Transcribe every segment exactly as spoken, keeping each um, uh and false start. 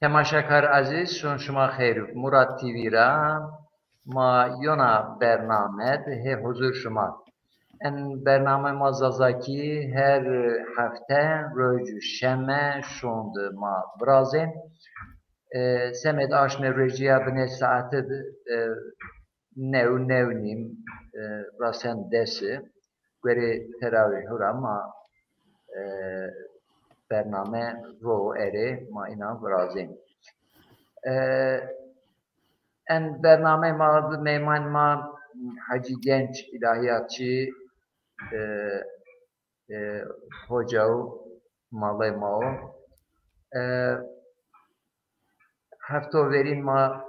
Temaşekar ezîz, şon şima xeyr. Murat T V ra ma yona bername de hê huzur şima. En bername ma Zazakî her hefte roj şeme şon de ma virazên. E, semed aşme rojîya binê saete de, e, new, new nîm, e, rasen desi. Guerê terawîhu ra ma, e, bername ro erê ma înan virazên. E, en bername ma meyman ma Hacî Genç, îlahîyatçî, e, e, hoca û malê ma o. E, hefto verîn ma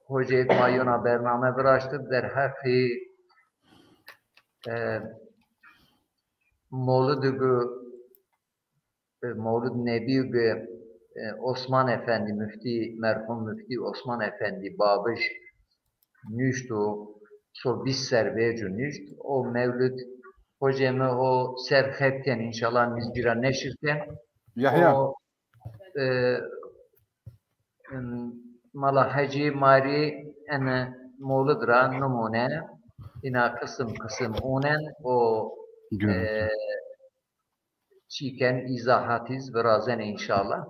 hoceyêk ma yona bername viraştib derheqî, e, Mowlidî gu, e, Mowlid Nebî gu, e, Osman Efendî, muftî, merhum muftî Osman Efendî Babij nuşt û so vîst ser vêco nuşt. O mewlid hocê mi o ser xeb ken, înşallah nizgî ra neşir ken. Yahya. O, e, em, Mala Hecî ma rî ene mowlid ra nimûne, îna qisim qisim ûnen o, Gör. e, çîken îzahatîz virazenê înşallah.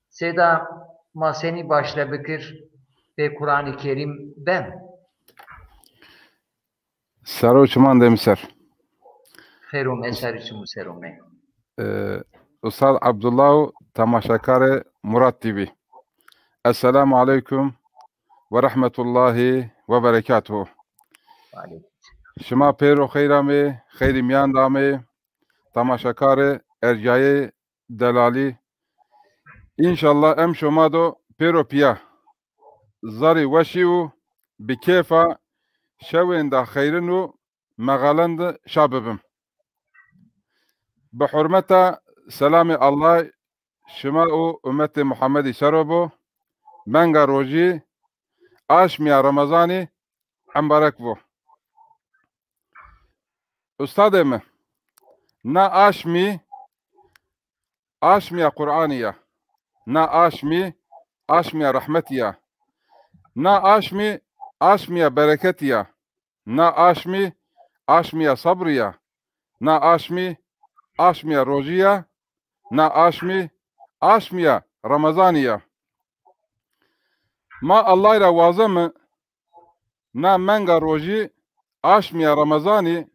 Seyda, ma senî başle bikir, pê Quranî Kerîm ben. Sero çiman de mi ser. Xeyr ome, serî çim û ser ome. Ee, Ustad Abdullah û temaşekarê Murat T V. Esselamu aleyküm ve rahmetullahi ve berekatuhu. Aleyküm. Şima pêro xeyr amê, xeyrî mîyan de amê, temaşekarê ercayê delalî. Înşallah em şoma do pêro pîya. Zarî weşî û bi kêfa şewên de xeyrin û mexalen de şa bibim. Bi hurmeta selamê Allah şima û ummetê Muhammedî ser o bo. Menga rojî, aşmîya Remezanî embarek bo. Ustadê mi, na aşmî, aşmîya Quranî ya. Na aşmî, aşmîya rehmetî ya. Na aşmî, aşmîya bereketî ya. Na aşmî, aşmîya sebrî ya. Na aşmî, aşmîya rojî ya. Na aşmî, aşmîya Remezanî ya. Ma Allahî ra wazeme, na menga rojî, aşmîya Remezanî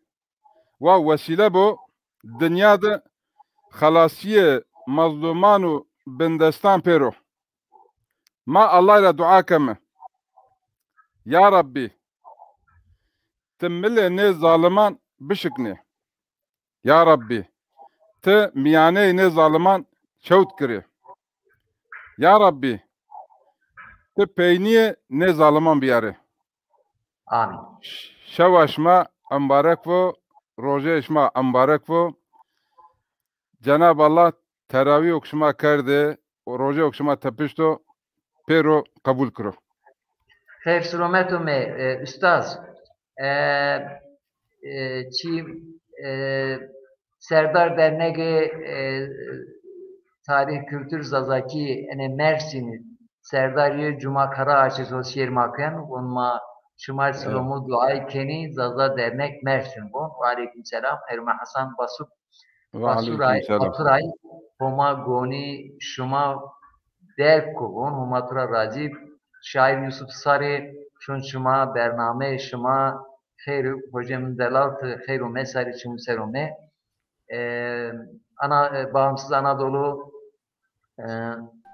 wa wesîle bo, dinya de xelasîyê mezlûman û bindestan pêro. Ma Allahî ra dua keme. Ya Rabbî, ti milê nê zaliman bişiknê. Ya Rabbî, ti mîyaneyê nê zaliman çewt kirê. Ya Rabbî, ti peynîyê nê zaliman biyarê. Amîn. Şewa şima embarek bo, rojê şima embarek bo. Cenab Allah terawîyo ke şima kerdê, rojê ke şima tepişto, pêro qebul kiro. Xeyr silomet ome, e, ustaz. E, e, çî, e, Serdar Dernegê, e, Tarîh Kultur Zazakî enê Mersînî, Serdarî Cuma Karaağaç iz hosîyêr ma ken, von ma şima silomu duayî kenî, Zaza Dernek Mersîn von. Wa aleykum selam. Xeyr ome Hasan Basuk. Ve Basuray, aleykum selam. Baturay, Homa gonî şima derg ko von, Homa tu ra razî. Şaîr Yusuf Sarî, şon şima, bernameyê şima xeyr, hocê min delal ti xeyr ome, sarî çim û ser ome. E, ana, e, Bağımsız Anadolu, e,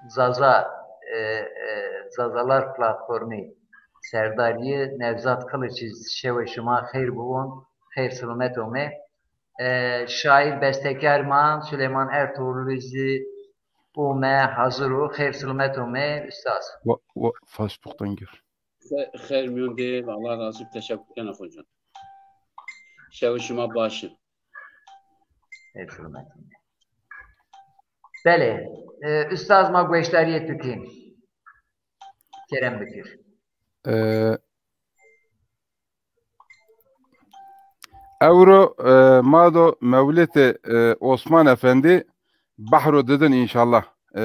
Zaza, e, e, Zazalar Platformî Serdarîye Nevzat Kılıç iz şewê şima xeyr biwon, xeyr silomet ome. E, şaîr, bestekar ma Süleyman Ertuğrul zî ome, hazir o. Xeyr silomet ome, ustaz. Wa, wa, Facebook'tan gir. Xe-, xeyr mîyon de, Allah razî, teşekkür kena hocam. Şew şima baş. Xeyr silomet ome. Belê, e, ustaz ma gueşdarîyê tu kên. Kerem bikir. E, Ewro, e, ma do mewlidê, e, Osman Efendî behro didin înşallah, e,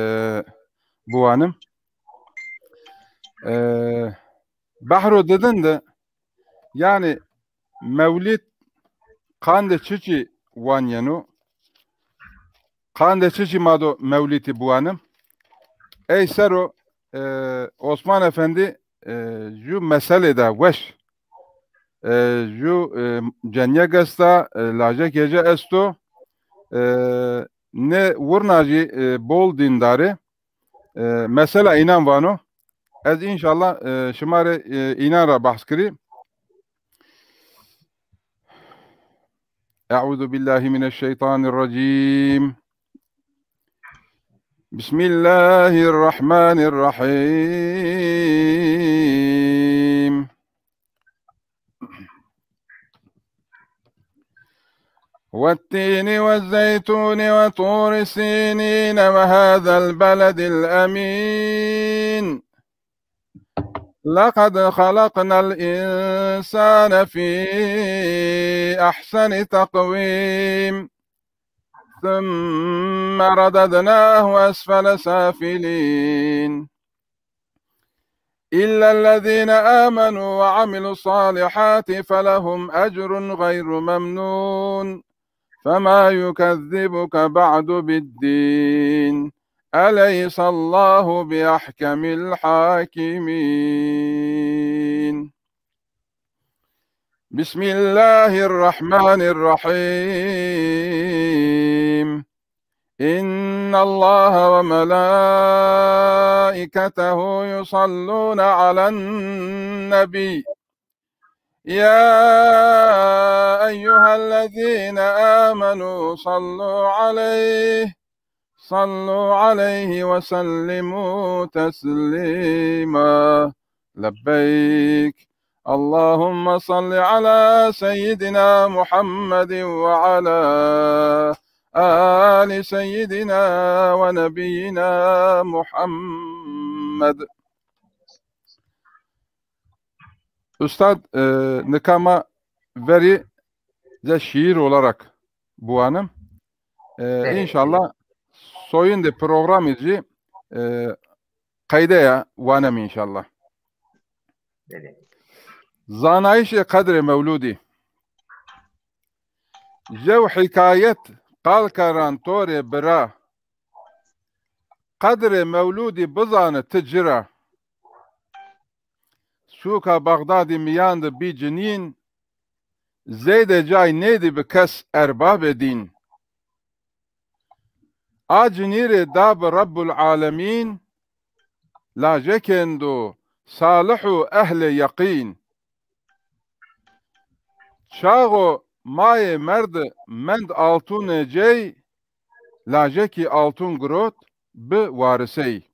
biwanim. E, behro didin de, yanî mewlîd qandê çiçî wanîyeno? Qandê çiçî ma do mewlîtî biwanim? Ey ser o, e, Osman Efendî, e, ju meselê de weş, e, ju, e, cenîyek esta, e, lajekê ci esto, e, nê wirna jî, e, bol dîndarê. E, mesela înan vano. Ez înşallah, e, şima rê, e, înan ra behs kirî. Euzu billahi mineşşeytanirracîm. Bismillahirrahmanirrahîm. والتين والزيتون وطور سينين وهذا البلد الأمين. لقد خلقنا الإنسان في أحسن تقويم. ثم رددناه أسفل سافلين. إلا الذين آمنوا وعملوا الصالحات فلهم أجر غير ممنون. فما يكذبك بعد بالدين. أليس الله بأحكم الحاكمين. بسم الله الرحمن الرحيم. إن الله وملائكته يصلون على النبي. يا أيها الذين آمنوا صلوا عليه، صلوا عليه وسلموا تسليما. لبيك. اللهم صل على سيدنا محمد وعلى آل سيدنا ونبينا محمد. Ustad, e, nika ma verî ze şiir olarak biwanim. E, Evet. İnşallah soyundê programî zî, e, qeyde ya wanem înşallah. Evet. Zanayîşê qedrê mewlûdî. Jew hîkayet qal keran to rê bira. Qedrê mewlûdî bizane ti ci ra. Sûka Bexdadî mîyan de bî cinîn, zêde cay nêdîbi kes erbabê dîn. A cinî rê da bi Rebbul Alemîn, lajekêndo salih û ehlê yeqîn. Çaxo mayê merde mend altûnê cey, lajekî altûn girot bi warisey.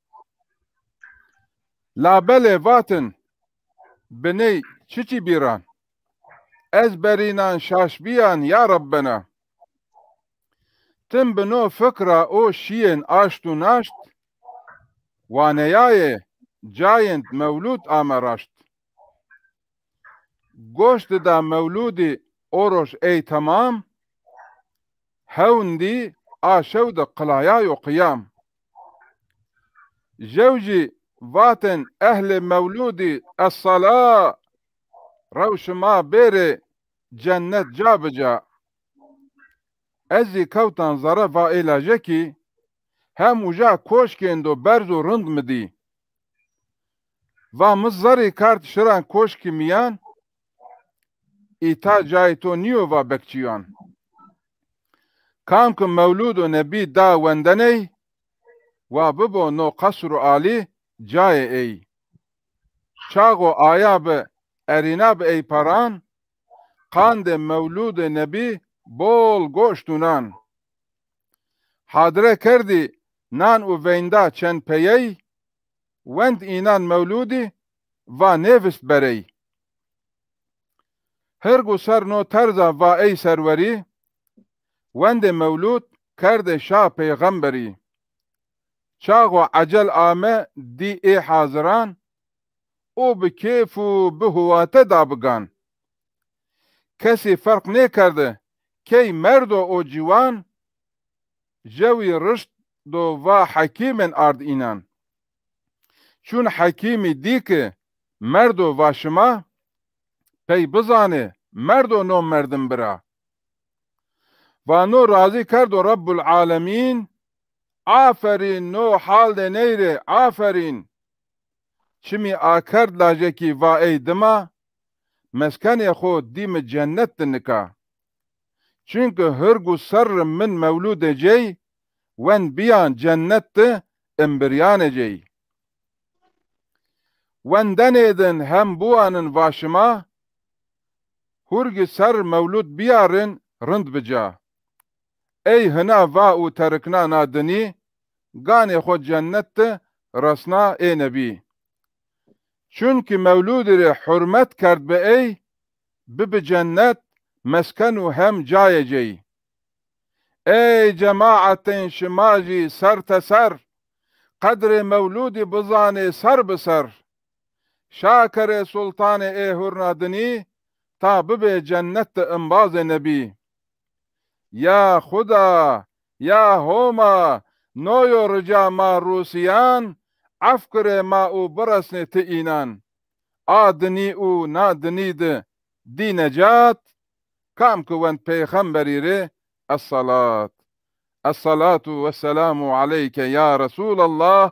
Labelê vatin, biney çiçî bîran? Ez berînan şaş bîyan ya Rebbena. Tim bi no fikra o şîyên aşt û naşt, waneyayê cayênd mewlûd ame raşt. Goş dida mewlûdî o roj ey temam, hewn dî a şew de qilayayo qiyam. Jew jî vatên ehlê mewlûdî essela, rew şima bêrê cennet ca bi ca. Ez zî kewtan zere va ê lajekî, hem uja koşkêndo berz û rind mi dî. Va mi zerrî kerd şiran koşkî mîyan, îta cayê to nîyo va bekçîyan. Kam ki mewlûd û nebî da wendeney, wa bibo no qesr û alî cayê ey. Çaxo aya bi erîna bi ey paran, qandê mewlûdê nebî bol goşt û nan. Hadre kerdî nan û veynda çend peyey, wend înan mewlûdî va nêvist berey. Hirg û ser no terza va ey serwerî, wendê mewlûd kerdê şa peyxemberî. Çaxo ecel ame dî ê haziran, o bi kêf û bi huwate da bi gan. Kesî ferq nêkerde key merdo o ciwan, jewî rişt do va hekîmên ard înan. Çun hekîmî dî ki merdo va şima, pey bizanê merdo no merdim bira. Va no razî kerdo Rebbul Alemîn, aferîn no haldê ney rê, aferîn. Çimî akerd lajekî va ey dima, meskenê xo dî mi cennet di nika. Çunki hurg û serri min mewlûdê cey, wen bîyan cennet di imbiryanê cey. Wendenêdin hem biwanin va şima, hurgî ser mewlûd bîyarin rind bi ca. Ey hina va û terikna na dinî, ganê xo cennet di resna ê nebî. Çunki mewlûdî rê hurmet kerd bi ey, bibi cennet mesken û hem cayê cey. Ey cemaetên şima jî ser teser, qedrê mewlûdî bizanê ser bi ser. Şa kerê sultanê ê hurna dinî, ta bibê cennet di imbazê nebî. Ya Xuda, ya Homa, no yo rica ma Rûsîyan, ef kirê ma û biresnê ti înan. A dinî û na dinî di dî necat, kam ki wend peyxemberî rê, esselat. Esselatu vesselamu aleyke ya Resulallah.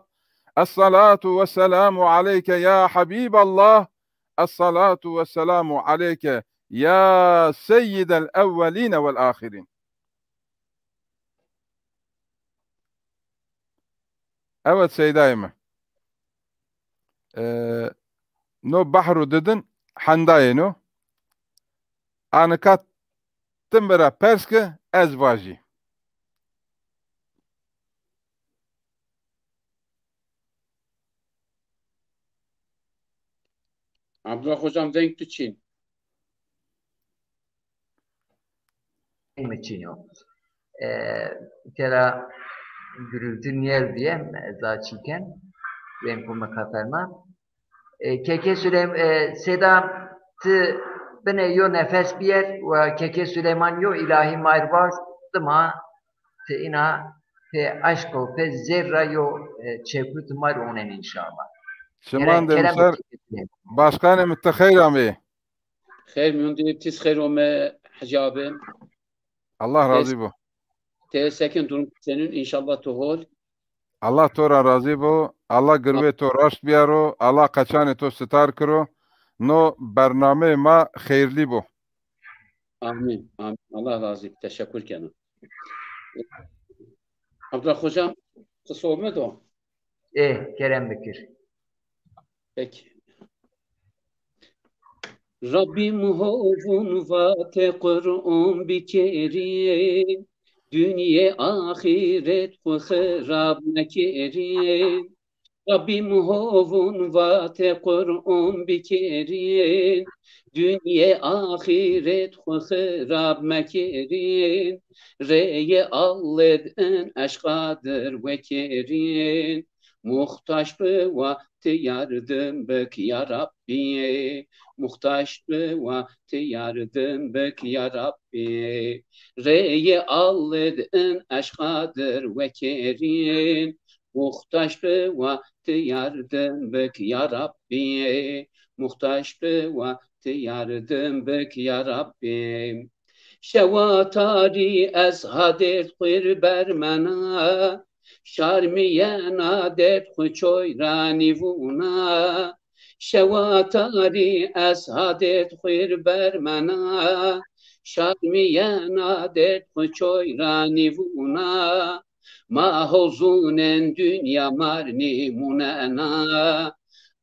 Esselatu vesselamu aleyke ya Habiballah. Esselatu vesselamu aleyke ya seyyidel evveline vel ahirin. Evet Seydayê mi. E, no behru didin hendayêno. Anika ti mi ra pers ki ez vajî. Abdullah hocam, veng tu çin. Mi çin o. E, tera gürültü niyel diye ez açıken. Veng ku mi kaferma. E, Keke Süleyman, e, Seda ti bine yo nefes biyer ve Keke Süleyman yo ilahi ma rê vaz, dima ti ina pe eşq û pe zêr ra yo, e, çekû ti ma rê onen înşallah. Şiman de ser, başkanê mi ti xeyr amê. Xeyr mîyon de, ti zî xeyr ome Hecî abi. Allah razî bo. Te sekin durum senun, înşallah to hol. Allah to ra razî bo. Allah girvê to raşt biyaro. Allah qeçanê to sitar kiro. No bernameyê ma xeyrlî bo. Amîn. Amîn. Allah razî bo. Teşekkür kena. Abdullah hocam, qisa ome do. Ê, kerem bikir. Peki. Rabbim hovun vate Qur'on bikerî, dünyê axiret xu xirab mekerî. Rabbim hovun vate Qur'on bikerî, dünyê axiret xu xirab mekerî. Reyê Allê d in eşqa dir wekerî. Muxtaç bi wa ti yardim bik ya Rabbî. Muxtaç bi wa ti yardim bik ya Rabbî. Reyê Allê d in eşqa dir wekerîn. Muxtaç bi wa ti yardim bik ya Rabbî. Muxtaç bi wa ti yardim bik ya Rabbî. Şewa tarî ez ha derd xwir bermena. Şarmîyena derd xwu çoy ra nîvûna. Şewa tarî ez ha derd xwir bermena. Şarmîyena derd xwu çoy ra nîvûna. Ma hozûnên dinya mar nîmûnena.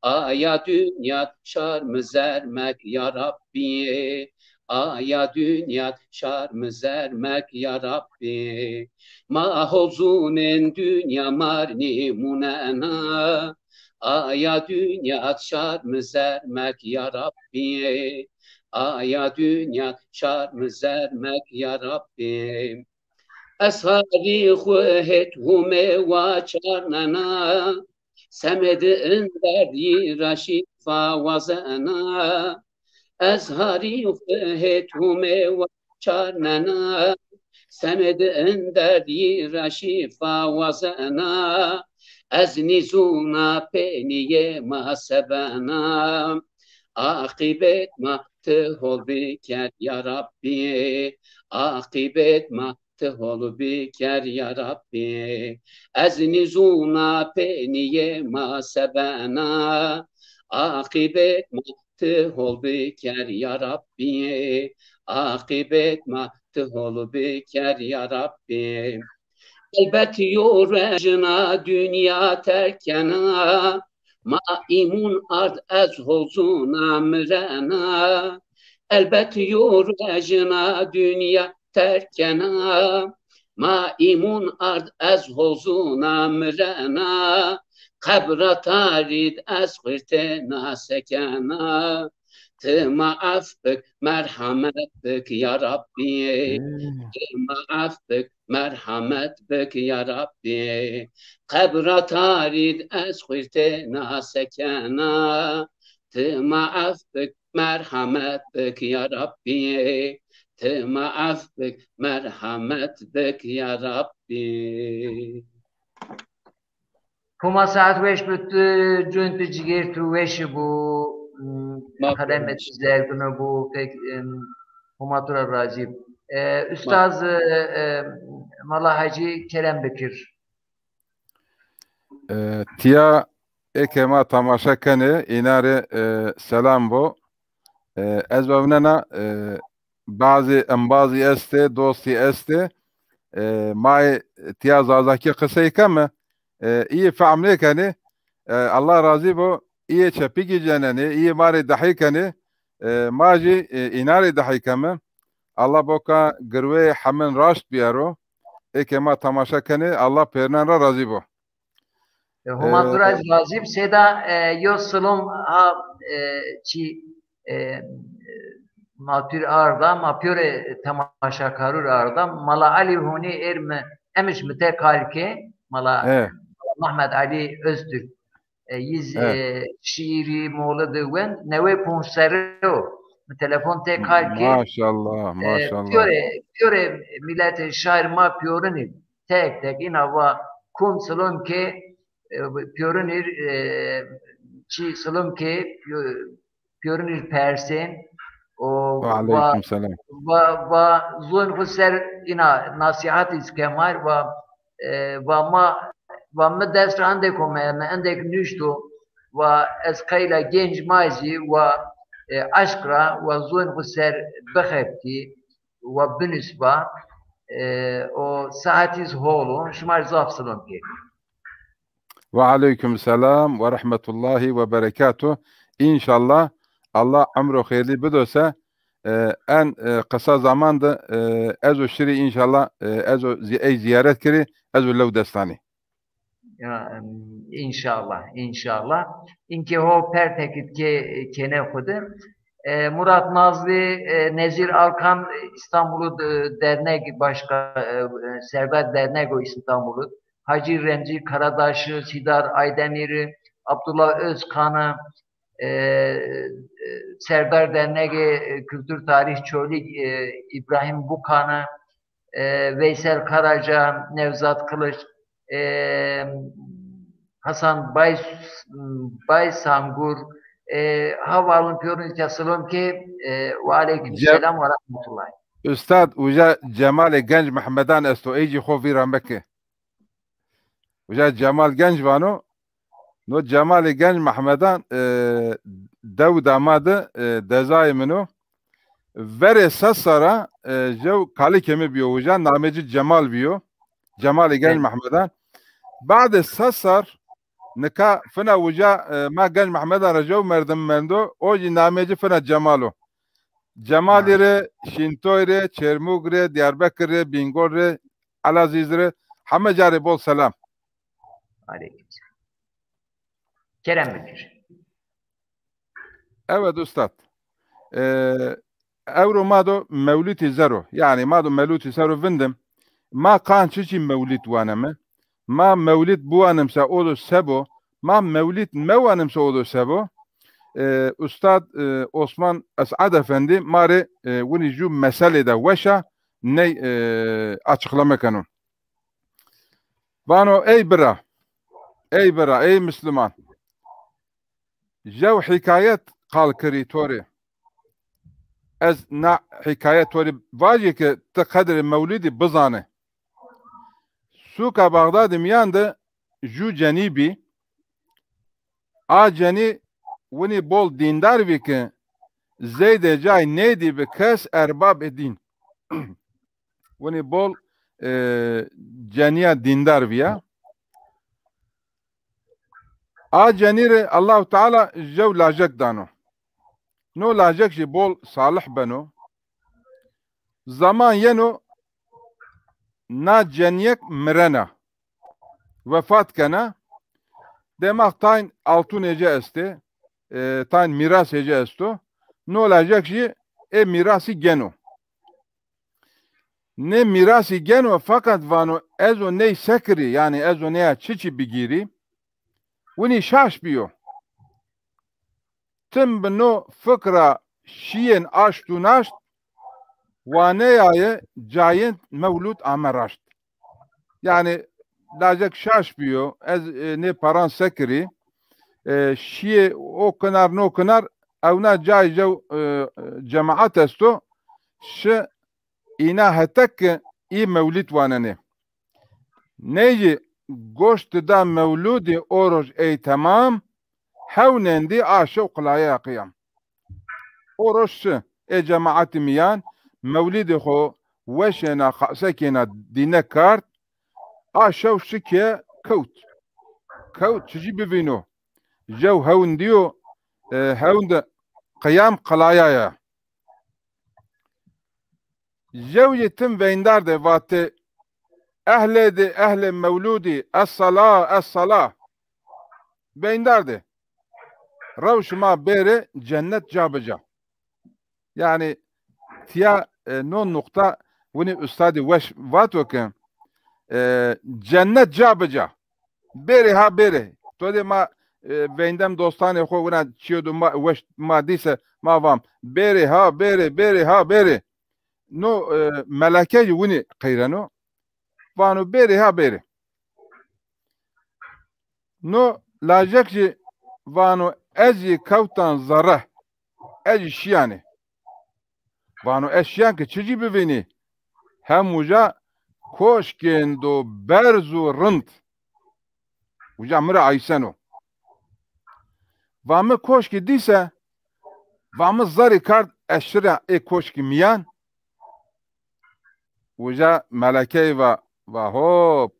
Aya dinya şarm zermek ya Rabbî. Aya dinya şarm zermek ya Rabbî. Ma hozûnên dinya mar nîmûnena. Aya dinya şarm zermek ya Rabbî. Aya dinya şarm zermek ya Rabbî. Ez harî xwu hêt Humê wa çarnena. Semedî in derdî ra şîfa wazena. Ez harî xwu hêt Humê wa çarnena. Semedin derdî ra şîfa wazena, ez nîzûna pênîyê ma se bena. Aqîbet ma ti hol biker ya Rabbî, aqîbet ma ti hol biker ya Rabbî. Ez nîzûna pênîyê ma se bena, aqîbet ma ti hol biker ya Rabbî, aqîbet ma ti hol biker ya Rabbî. Elbet yo rejna dinya terk kena, ma îmûn ard ez hozûna mirena. Elbet yo rejna dinya terk kena, ma îmûn ard ez hozûna mirena. Qebra tarîd ez xwîrtêna sekena. Ti ma ef bik, merhamet bik ya Rabbî. Ti ma ef bik, merhamet bik ya Rabbî. Qebra tarîd ez xwîrtêna sekena. Ti ma ef bik, merhamet bik ya Rabbî. Ti ma ef bik, merhamet bik ya Rabbî. Homa saet weş bi tu, cun tu, cigêr tu weşi bu, m, Ma qedemê tu zergino bu, pek, em, Homa tu ra razî. E, ustaz, e, e, Mala Hacî kerem bikir. E, tiya eke ma tamaşa kenê, îna rê, e, selam bo. E, ez vevnena, e, bazî embazî estê, dostî estê. E, ma ê tiya zazakî qisey keme, e, îyê fehm nêkenê. E, Allah razî bo, îyê çepîgî cenenê, îyê ma rê dehî kenê. E, ma jî, e, îna rê dehî keme. Allah boka girweyê hemin raşt biyaro. Eke ma tamaşa kenê, Allah pêrnen ra razî bo. E, Homa tu ra razî bi. Sêda, e, yo silom ha, e, çî, e, ma tu rê arda, ma pîyorê temaşakarû rê arda. Mala Alî Honî êr mi, emiş mi te kal ke, Mala, e, Mehmet Alî Öztürk. E, yiz, e, şîîrî, molidi wend, newey ponc serre o. Mi telefon te kal ke. Maşallah, e, maşallah. Pîyorê, pîyorê miletê şair ma pîyorinî. Tek tek îna va kom silom ke, e, pîyorinîr, e, çî silom ke, pîyo-, pîyorinîr persên. O va, va, va zon xu ser îna nasîhat îz kemar, va, e, va ma, va mi dest ra endêk omeye, mi endêk nuşto, va ez qeyla genc ma zî, va, e, eşq ra, va zon xu ser bixebitî, wa binusba, e, o saetiz hol o, şima rê zaf silom kê. Ve aleyküm selam ve rahmetullahi ve berekatuh. İnşallah Allah emro xeyrli bido se, e, en, e, qısa zaman de, e, ez o şirî inşallah, e, ez o zi-, ey ziyaret kirî, ez o lew destanî. Ya, em, înşallah, înşallah. Înke ho pertekit ke, kêne xwu de. E, Murat Nazlı, e, Nezir Alkan, İstanbul'u de-, dernek başka, e, e, serdar dernek o İstanbul'u. Hacı Remzi Karadaş'ı, Sidar Aydemir'i, Abdullah Özkan'ı, e, e, Serdar Derneği, e, Kültür Tarih Çolîg, e, İbrahim Bukan'ı, e, Veysel Karaca, Nevzat Kılıç, e, Hasan Bay, Baysangur, e, havalin pîyorin ke silom ke, e, ve aleyküm selam ve rahmetullah. Üstad, uca Cemalê Genc Mehmedan esto, ey jî xo vîra meke. Uca Cemal Genc vano, no Cemalê Genc Mehmedan, e, dew dama de, e, dezayê min o. Verê ses serra, e, jew kalikê mi bîyo uca, namê ci Cemal bîyo. Cemalê Genc Mehmedan. Badê ses serr, nika fina uca, e, ma Genc Mehmedan ra jew merdim mendo, o jî namê ci fina Cemal o. Cemalî rê, Şîntoy rê, Çêrmûg rê, Diyarbekir rê, Bîngol rê, Elazîz rê, heme ca rê bol selam. Aleyküm selam. Kerem bikir. Evet ustad. Ee, ewro ma do mewlidî zero. Yanî ma do mewlidî zero vindim. Ma qan çiçî mewlid waneme? Ma mewlid biwanim se o do sebo. Ma mewlid mewanim se o do sebo. Ee, ustad, e, Osman Esad Efendi ma rê, e, winî jû meselê de weş a. ney, e, açıklama keno. Vano, ey bira, ey bira, ey Müslüman. Jew hikayet qal kirî to rê. Ez na hikayet to rê vajî ke ti qedrê mewlidî bizanê. Sûka Baxdadî mîyan de jû cenî bî. A cenî winî bol dîndar vî ke zeydê cay nêdî bi kes erbabê dîn. Winî bol, e, cenîya dîndar vîya. A cenî rê Allahu Teala jew lajek dano. No lajek jî bol salih beno. Zaman yeno na cenîyek mirena. Wefat kena. Demax tayn altun êce estê, e, tayn mîras êce esto. No lajek jî ê mîrasî geno. Nê mîrasî geno, feqet vano, ez o ney sekirî, yanî ez o neya çiçî bigîrî? Winî şaş bîyo. Tim bi no fikra şîyên aşt û naşt, waneyaye cayên mewlûd ame raşt. Yanî lajek şaş bîyo, ez, e, nê paran sekirî, e, şîyê o kinar no kinar, ewna cay jew, e, cemaat esto, şi îna hetek ki î mewlîd wanenê. Ney jî goşt da mewlûdî o roj ey temam, hewnendî a şew qilayeya qiyam. O roj şi ê cemaatî mîyan, mewlîdê xo weşêna, qase kêna, dîne kard, a şew şi ke kewt. Kewt, çi jî bivîno. Jew hewn dîyo, e, hewn de qiyam qilayaya. Jew jî tim veyndar de vatê, ehlê de, ehlê mewlûdî, es-sala, es-sala. Veyndar de. Rew şima bêrê cennet ca bi ca. Yanî tiya, e, no nuqta winî ustadî weş vato ke, e, cennet ca bi ca. Bêrê ha bêrê. To dê ma, e, veyndem dostanê xo wina çîyo do ma, weş ma dîse ma vam, bêrê ha bêrê, bêrê ha bêrê. No, e, meleke jî winî qeyreno. Vano bêrê ha bêrê. No lajek jî vano ez jî kewtan zere. Ez jî şîyanê. Vano ez şîyan ke çi jî bivînî? Hem uca koşkên do berz û rind. Uca mi ra ayseno. Va mi koşkî dîse, va mi zerrî kard ez şira ê koşkî mîyan. Uca melekey va, va hop.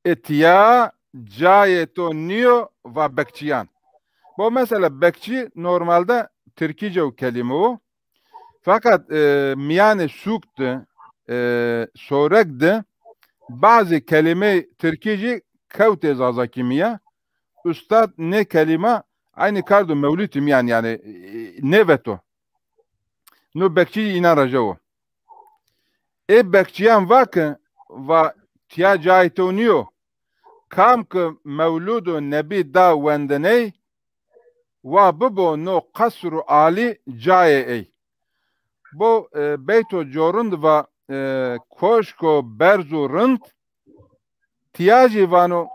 Ê tiya cayê to nîyo, va bekçîyan. Bo mesela bekçî normalde tirkîce û kelîme wo. Feqet, e, mîyanê sûk de, e, sorek de bazî kelîmeyê tirkî jî kewtê zazakî mîya. Ustad nê kelîma eynî kardo mewlûtî mîyan, yanî, e, nêveto. No bekçî înan ra jewo. Ê bekçîyan va ke, va tiya cayê to nîyo. Kam ke mewlûdo Nebî da wendiney, wa bibo no qesr û alî cayê ey. Bo, e, beyto corind va, e, koşko berz û rind, tiya jî vano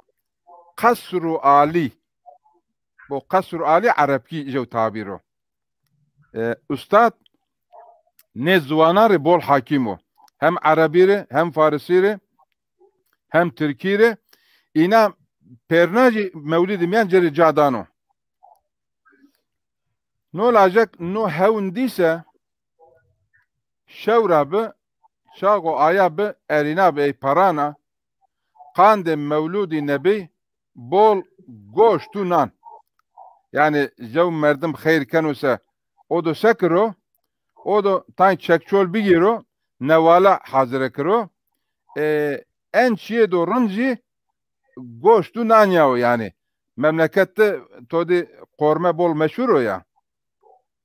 qesr û alî. Bo qesr û alî erebkî jew tabîr o. E, ustad nê ziwanan rê bol hakîm o. Hem erebî rê, hem farisî rê, hem tirkî rê. Îna pêrna jî mewlîdî mîyan ci rê ca dano. No lajek no hewn dîse şew ra bi, çax o aya bi, erîna bi ey parana, qandê mewlûdî Nebî bol goşt û nan. Yanî jew merdim xeyr keno se, o do sekiro, o do tayn çekçol bigêro, newala hazire kiro. E, en çîyê do rind jî goşt û nan ya o yanî. Memleket de to dî qorme bol meşhur o ya.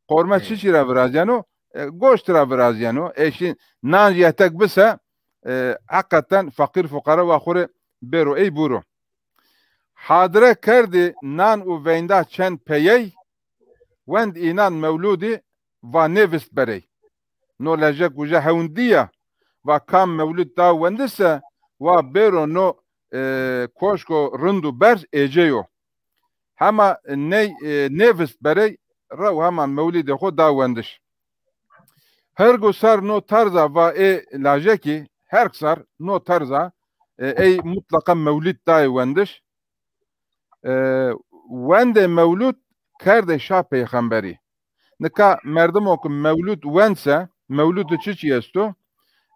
Qorme çiçî ra virazîyeno? E, goşt ra virazîyeno. E, şî nan jî yetek bise, e, heqeten feqîr fuqara wa xwu rê bêro ey buro. Hadire kerdî nan û veynda çend peyey, wend înan mewlûdî va nêvist berey. No lajek uca hewn dîya. Va kam mewlûd da wendiş se, wa bêro no, e, koşko rind û berz êcê yo. Hema ney, e, nêvist berey, rew heman mewlîdê xo da wendiş. Hergo ser no terza va ê lajekî, herg ser no terza, e, ey mutlaqa mewlîd dayê wendiş. E, wendê mewlûd kerdê şa peyxemberî. Nika merdimo ke mewlûd wend se, mewlûd de çiçî esto?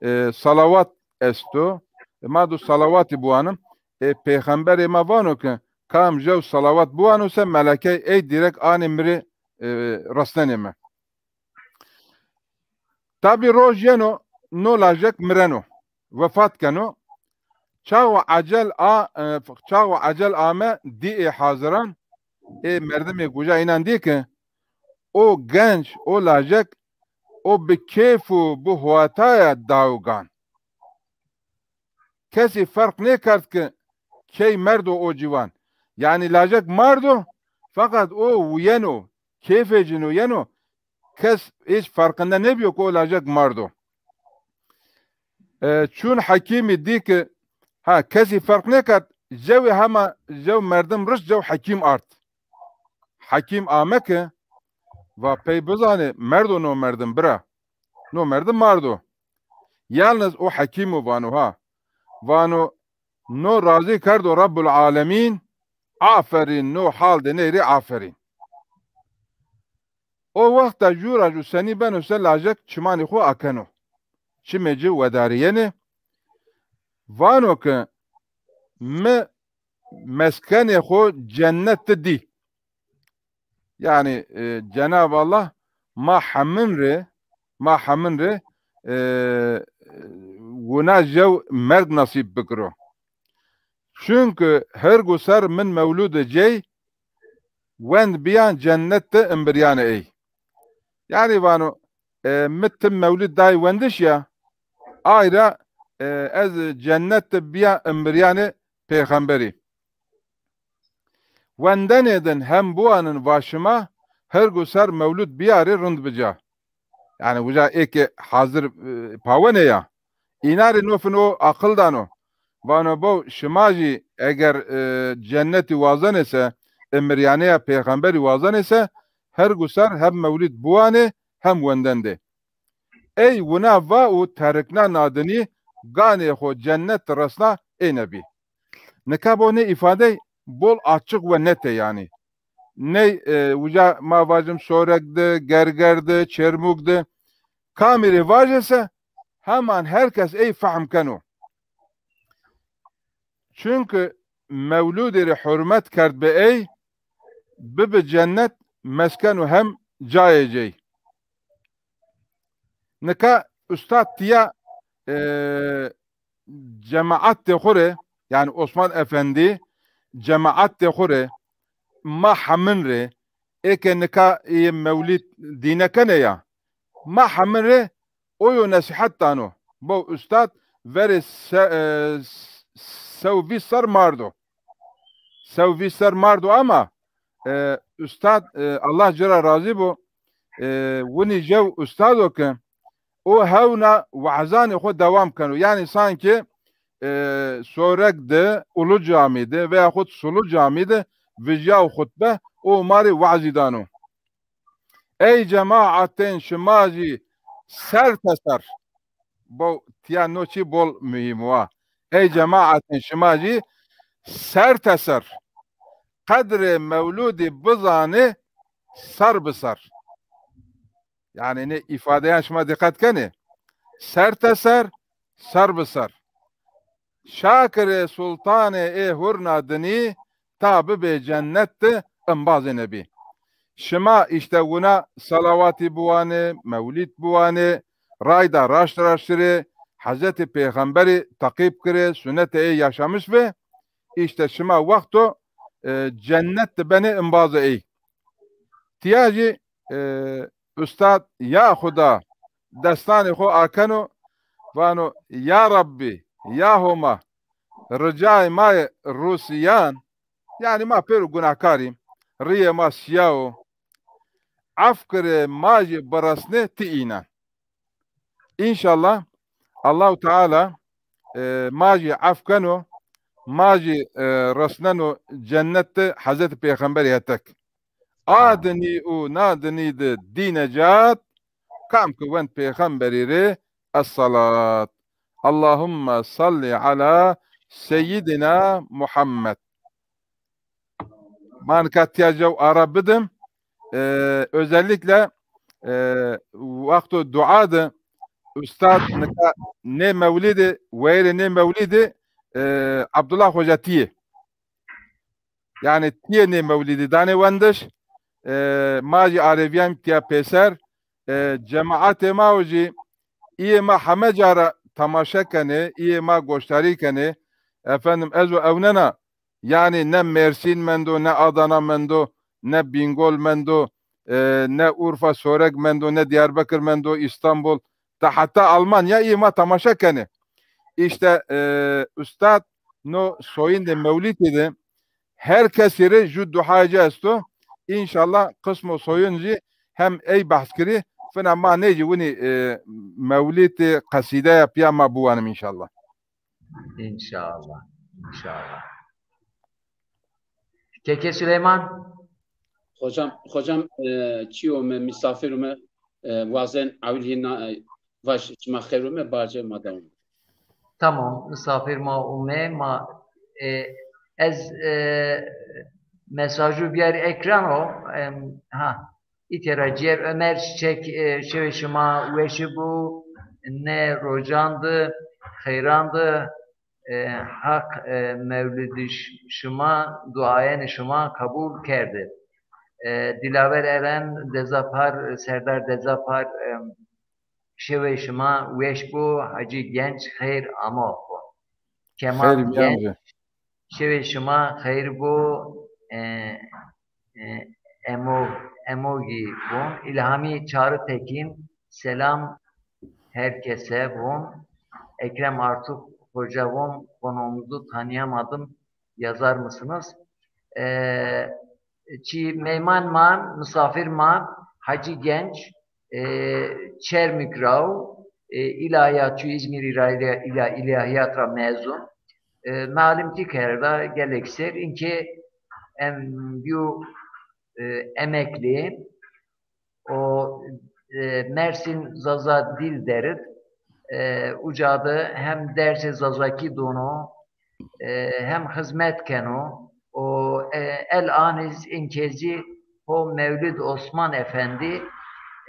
E, salawat esto. E, ma do salawatî biwanim. E, peyxemberê ma vano ke kam jew salawat biwano se, melekey ey dîrek anê mi rê, e, resnenê mi. Tabî roj yeno, no lajek mireno, wefat keno. Çawa ecel a, e, çawa ecel ame dî ê haziran, ê merdimê uca înan dî ke o genc, o lajek, o bi kêf û bi huwataya daw gan. Kesî ferq nêkerd ke key merdo o ciwan. Yanî lajek mardo, feqet o wiyeno, kêfê cino yeno, kes hîç ferqinde nêbîyo ke o lajek mardo. E, çûn hekîmî dî ke, ha, kesî ferq nêkerd, jewê hema jew merdim rişt jew hekîm ard. Hekîm ame ke, va pey bizanê, merdo no merdim bira. No merdim mardo. Yalniz o hekîm o vano ha. Vano, no razî kerdo Rebbul Alemîn, aferîn, no hal de ney rê aferîn. O wexta jû ra jû senî beno se lajek çimanê xo akeno. Çimê ci wedarîyenê. Vano ke mi meskenê xo cennet de dî. Yanî, e, Cenab Allah ma hemin rê, ma hemin rê, e, wina jew merg nasîb bikiro. Çunke hergu ser min mewlûde cey, wend bîyan cennet de imbiryanê ey. Yanî vano, e, mi tim mewlûd day wendiş ya, ay ra, e, ez cennet de bîya imbiryanê pêxemberî. Wendenê din hem biwanin va şima hergu ser mewlûd biyarê rind bica. Yanî uca ê ke hazir, e, pawenê ya. Îna rê no fin o aqil dano. Vano bo şima jî eger, e, cennetî wazenê se, imiryaneya pêxemberî wazenê se, hergu ser hem mewlîd biwanê hem wendendê. Ey wina va û terikna nadinî ganê xo cennet di resna êne bî. Nika bo nê îfadey bol açiq we net ê yanî. Ney, e, uca ma vajim Sorek di, Gerger di, Çermûg di. Kamî rê vajê se heman her kes ey fehm keno. Çunke mewlûdê rê hurmet kerdbi ey, bibi cennet mesken û hem cayê cey. Nika ustad tiya, e, cemaatê xo rê, yanî Osman Efendî, cemaatê xo rê, ma hemin rê, ê ke nika ê mewlîd dîne kenê ya, ma hemin rê o yo nesîhet dano. Bo ustad verê se-, e, sew vîst ser mardo. Sew vîst ser mardo ama, e, ustad, e, Allah ci ra razî bo, e, winî jew ustad o ke o hewna wazanê xo dewam keno. Yanî sankî, e, Sorek de, Ulu Camî de veyaxut Sulu Camî de vijyaw xutbe, o ma rê wazî dano. Ey cemaatên şima jî ser teser. Bo tiya no çî bol muhîm wa. Ey cemaatên şima jî ser teser. Qedrê mewlûdî bizanê ser bi ser. Yanî nê îfadeyan şima dîqet kenê. Ser teser, ser bi ser. Şakirê sultanê ê hurna dinî ta bibê cennet di imbazê nebî. Şima îşte wina salawatî biwanê, mewlîd biwanê, rayda raşt raştirê, Hezretî Pêxemberî teqîb kirê, sunetê ey yaşamiş bi, îşte şima wexto, e, cennet di benê imbazê ey. Tiya jî, e, ustad ya Xuda destanê xo akeno, vano, ya Rabbî, ya Homa, ricayê ma yê rûsîyan, yanî ma pêro gunahkar î, rîyê ma sîya o, ef kirê ma jî biresnê ti înan. Înşallah Allahu Teala, e, ma jî ef keno, ma jî, e, resneno cennet de Hezretî Pêxemberî hetek. A dinî û na dinî de dî necat, kam ke wend Pêxemberî rê, es-salat. Allahumme salli ala seyyidina Muhammed. Ma nika tîya jew ara bidim. E, özellikle, e, wexto dua de ustad nika nê mewlîdî, wayîrê nê mewlîdî, e, Abdullah Hoca tîyê. Yanî tîyê nê mewlîdî danê wendiş. E, ma jî arêvîyayîm tîya pêser. E, cemaatê ma o jî, îyê ma heme ca ra temaşe kenê, îyê ma goşdarî kenê. Efendim, ez o ewnena, yanî ne Mêrsîn mendo, ne Adana mendo, ne Bîngol mendo, e, ne Urfa Soreg mendo, ne Diyarbekir mendo, Îstanbul, ta heta Almanya îyê ma temaşe kenê. Îşte, e, ustad no soyindê mewlîdî de her kesî rê ju duayê ci esto. Înşallah qismo soyun jî hem ey behs kirî, fina ma nê jî winî, e, mewlîdî, qesîdeya pîya ma biwanim înşallah. Înşallah. Înşallah. Keke Süleyman? Hocam, hocam, e, çi ome, misafir ome, e, wazen ewil hîna, e, vaj şima xeyr ome, barce ma dewam. Tamam, misafir ma ume, ma, e, ez, e, mesajû biyar ekran o, em, ha, îtê ra cêr Ömer Çiçek, e, şewê şima weşi bu, ne rocan di, xeyran di, e, Haq, e, mewlidî ş-, şima, duayenê şima qebul kerdi. E, Dilaver Eren Dezapar, Serdar Dezapar, e, şewê şima weş bo, Hacî Genç xeyr amo. Kemal Genç, şewê şima xeyr bo, e, e, Emo, Emogî von. İlhami Çağrı Tekin, selam herkese von. Ekrem Artuk Hoca von, konuğumuzu tanıyamadım, yazar mısınız? E, çi meyman ma, misafir ma, Hacı Genç, e, Çermik rau, e, ilahiyatçı, İzmir İla-, İla-, İlahiyat ra mezun. E, malim ti kerda gelek ser, inke em biyo, e, emekli, o, e, Mersin Zaza Dil Derit, e, uca de hem dersê Zazaki dono, e, hem xizmet keno. O, e, el aniz inkezî ho Mewlid Osman Efendi,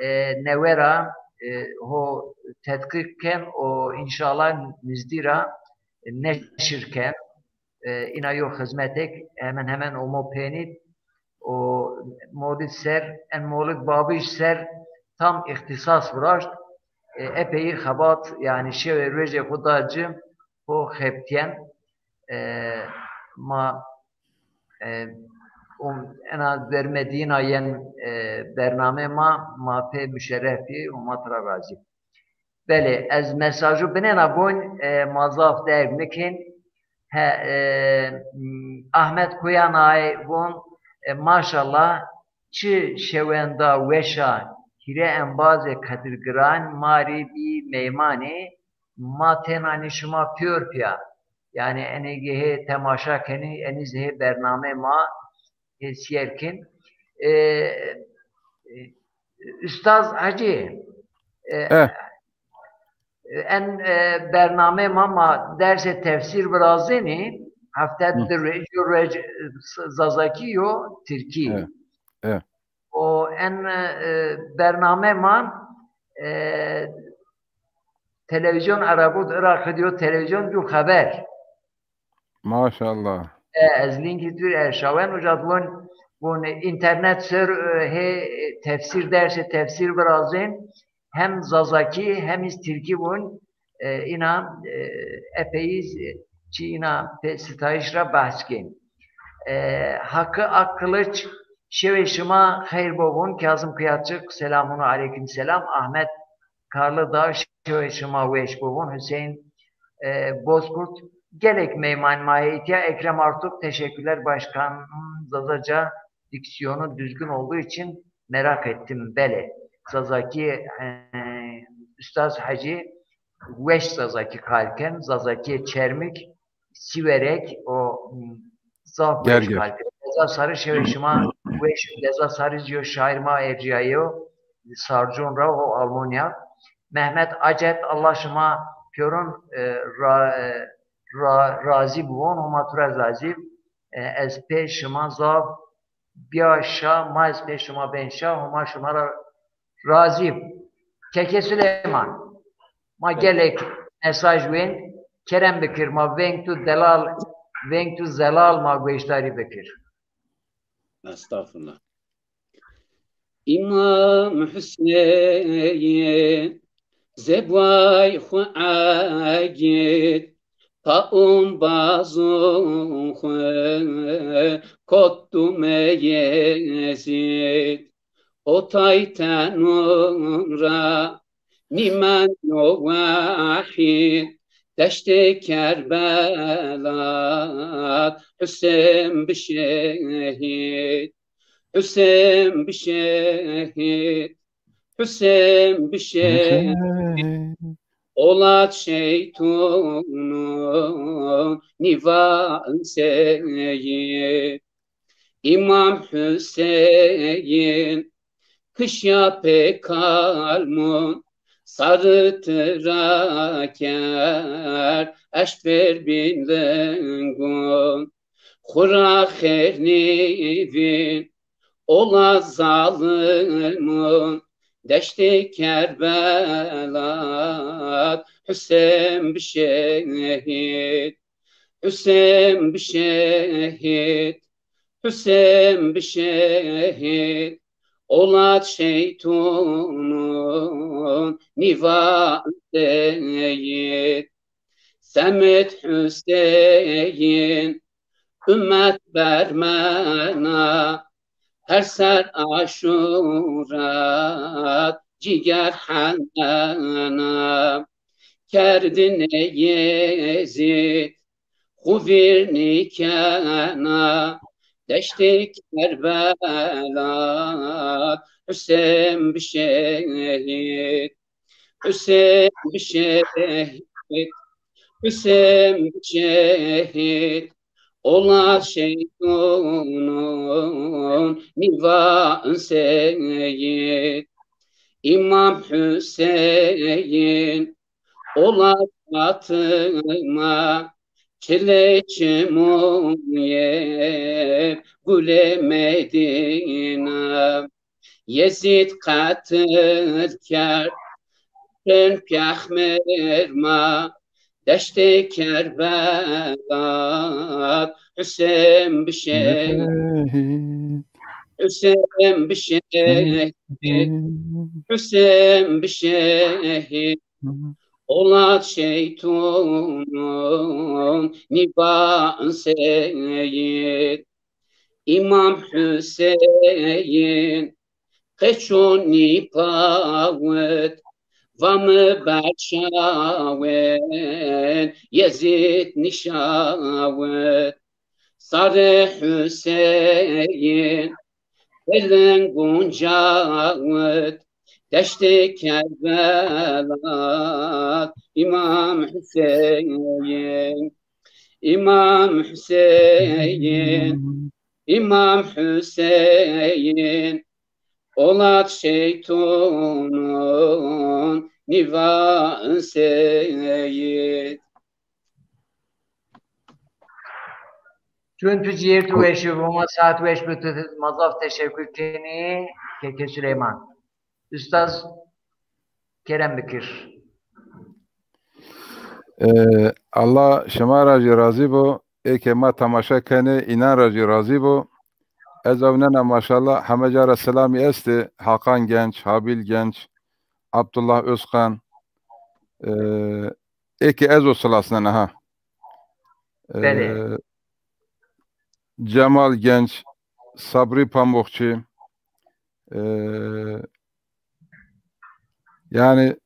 e, newe ra, e, ho tedqiq ken o înşallah nizdî ra neşir ken. E, îna yo xizmetek hemen hemen omo pênî. O Molid ser, en Molid Babij ser tam îxtîsas viraşt. E, epeyî xebat, yanî şewê rojê xwu da ci, xwu xebitîyen. E, ma, e, um, ena dermedîna yen, e, bername ma, ma pê muşerref bî û ma tira razî. Belê, ez mesajû binêna vûn, e, ma zaf derg nikên. He, e, m, Ahmet Kuyanay vûn, e, maşallah, çi şewenda weşa, hîrê embazê Qedirgiran ma rê bî meymanê, ma têna nî şima pîyor pîya. Yanî enê gehê temaşa kenî, enî zî hê bernameyê ma, e, sîyer kên. E, e, Ustaz Hacî, e, en, e, bernameyê ma, ma dersê tefsîr virazenî, hefte di roj, yo roj, e, Zazakî yo Tirkî. O en, e, bernameyê ma, e, televîzyon Erebû di Iraqî di yo televîzyon ju xeber. Maşallah. E, ez lînkî tu rê erşawen, uca di vûn, vûn înternet ser, e, hê tefsîr, dersê tefsîr virazên, hem Zazakî hem îz Tirkî vûn, e, îna, e, epeyî, e, çi îna pê sitayîş ra behs kên. E, Hakkı Akkılıç, şewê şima xeyr bo vûn, Kazım Kıyaçık, selamun aleyküm selam, Ahmet Karlıdağ, şewê şima weş bibûn. Hüseyin, e, Bozkurt, gelek meyman ma hê îtya. Ekrem Artuk, teşekkürler başkanım, Zazaca diksiyonu düzgün olduğu için merak ettim. Belê, Zazakî, e, Ustaz Hecî weş Zazakî qal ken, Zazakîyê Çermik, Sîwerek û, m, zaf weş Gerger. qal ken. Deza sarî şewê şima weş, deza sarî zî yo şaîr ma ercîyayo, Sarcon ra û Almanya. Mehmet Acet, Allah şima pîyoron, e, ra-, e, ra-, razî biwon, Homa tu ra razî. E, ez pê şima zaf bîya şa, ma ez pê şima bên şa, Homa şima ra razî. Keke Suleyman, ma gelek mesaj wên, kerem bikir, ma veng tu delal, veng tu zelal ma gueşdarî bikir. Estağfurullah. Îmam Hüseyin, zebway xwu egîd, pa ombazon xwu kot dumê Yezîd. O tay tenûn ra nîmeno wehîd, deştê Kerbela Husên bi şehîd, Husên bi şehîd, Husên bi şehîd. Olat şeytûnûn nîvan seyîd. Îmam Hüseyin kişya pê kalmûn, sarî tira kerd eşt ver bîn lingûn. Xwu ra xêr nîvîn ola zalimûn, deştê Kerbela Husên bi şehîd, Husên bi şehîd, Husên bi şehîd. Olat şeytûnûn nîvan seyîd. Semêd Huseyîn umet bermena, her ser Aşûra cîger hendena. Kerdinê Yezîd xwu vîr nîkena, deştê Kerbela Husên bi şehîd, Husên bi şehîd, Husên bi şehîd. Olat şeytûnûn nîvan seyîd. Îmam Huseyîn olat Fatima, çilê çimûn yê gulê Medîna. Yezîd qetil kerd Husên pêxmêr ma, deştê Kerbela Husên bi şehîd, Husên bi şehîd, Husên bi şehîd. Olat şeytûnûn nîvan seyîd. Îmam Huseyîn qeçûn nîpawit, va mi berşawên Yezîd nîşawit. Sarê Huseyîn pê lingûn cawit, deştê Kerbela Îmam Huseyîn, Îmam Huseyîn, Îmam Huseyîn. Olat şeytûnûn nîvan seyîd. Çun tu cîyêr tu weş bi, ma saet weş bi tu, ma zaf teşekkür kenî, Keke Süleyman. Ustaz, kerem bikir. E, Allah şima ra jî razî bo. Ê ke ma temaşe kenê, înan ra jî razî bo. Ez ewnena maşallah heme ca ra selamî estê. Hakan Genç, Habil Genç, Abdullah Özkan. E, ê ke ez o silasnena ha. E, Belê. Cemal Genç, Sabri Pamukçi, e, yanî